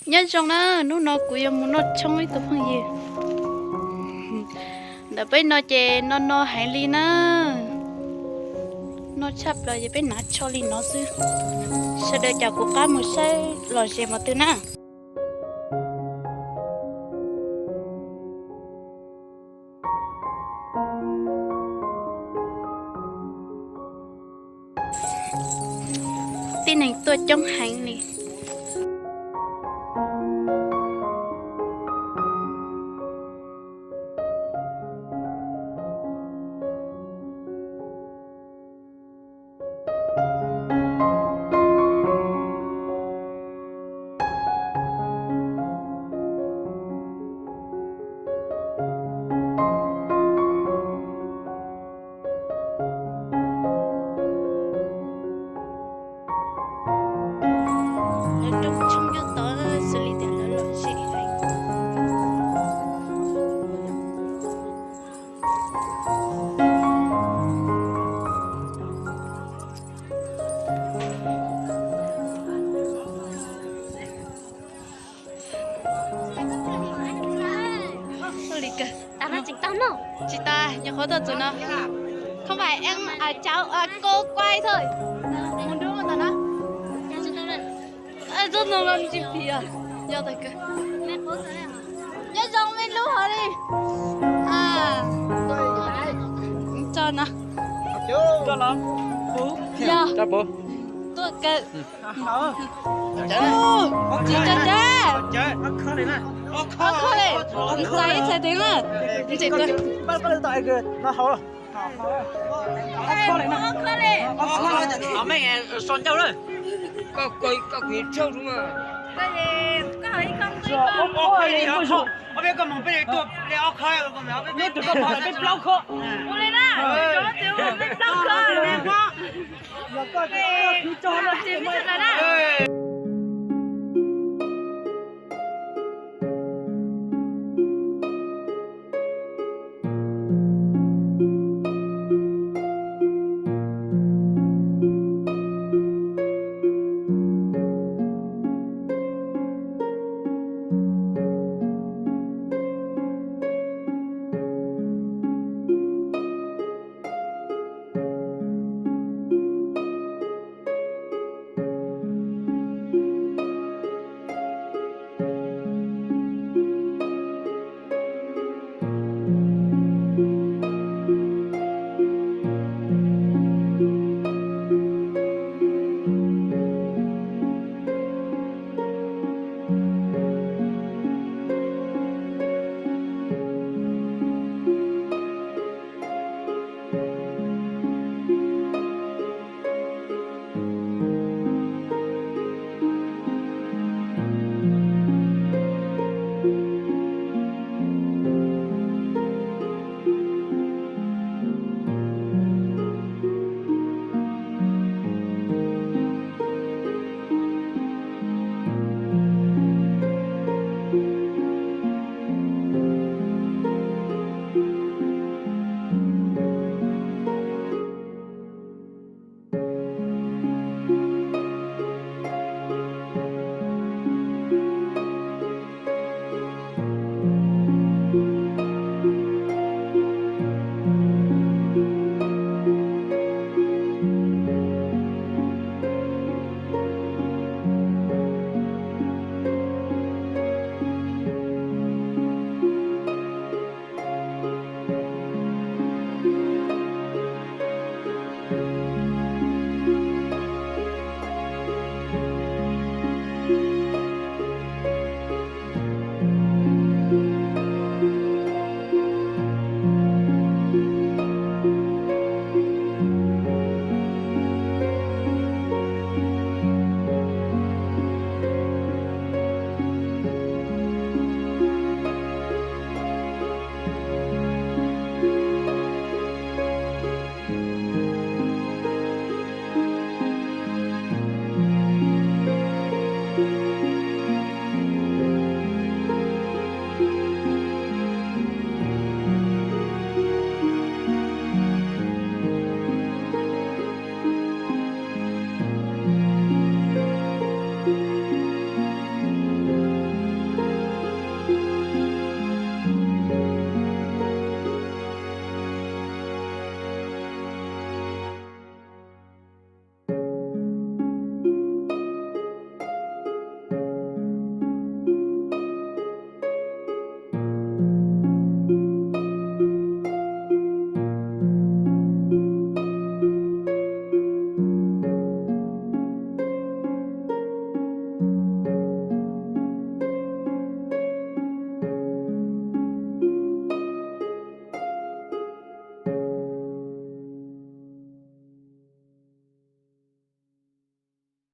Nyob zoo na, hnub no kuv yuav mus noj tshoob ib tug phooj ywg. Ntawm peb no ces no no heev li na. Noj tshaj plaws ces peb hnav tsho li no xwb. Sawv daws caum kuv qab mus saib lom zem mos twg na. Tib neeg tuaj coob heev li. Lawv rooj tshoob nyob tod xws li tias lawv lom zem heev. Ua li kawg. Tsis tas, nyuam qhuav tuaj txog no. Không phải em, à, cháu, à, cô quay thôi. Mus dub ntawm no. Ê, rub no tsis phim os. Yog tas kawg. Nyob zoo mej lub hov li. Tso no. Yog. Tuaj kawg. Tsis tso cawv. Ob kho li. Txais ib txhais teev na. Ntses kawg. Mej so ncauj lawm. Koj, koj, koj kis tshauj su mas. Ob peb koj moog peb tuaj le ob kho, nyob rau koj pom peb plaub kho. Ua li na, peb plaub kho. Yog koj tsis tso no ces mej tso na.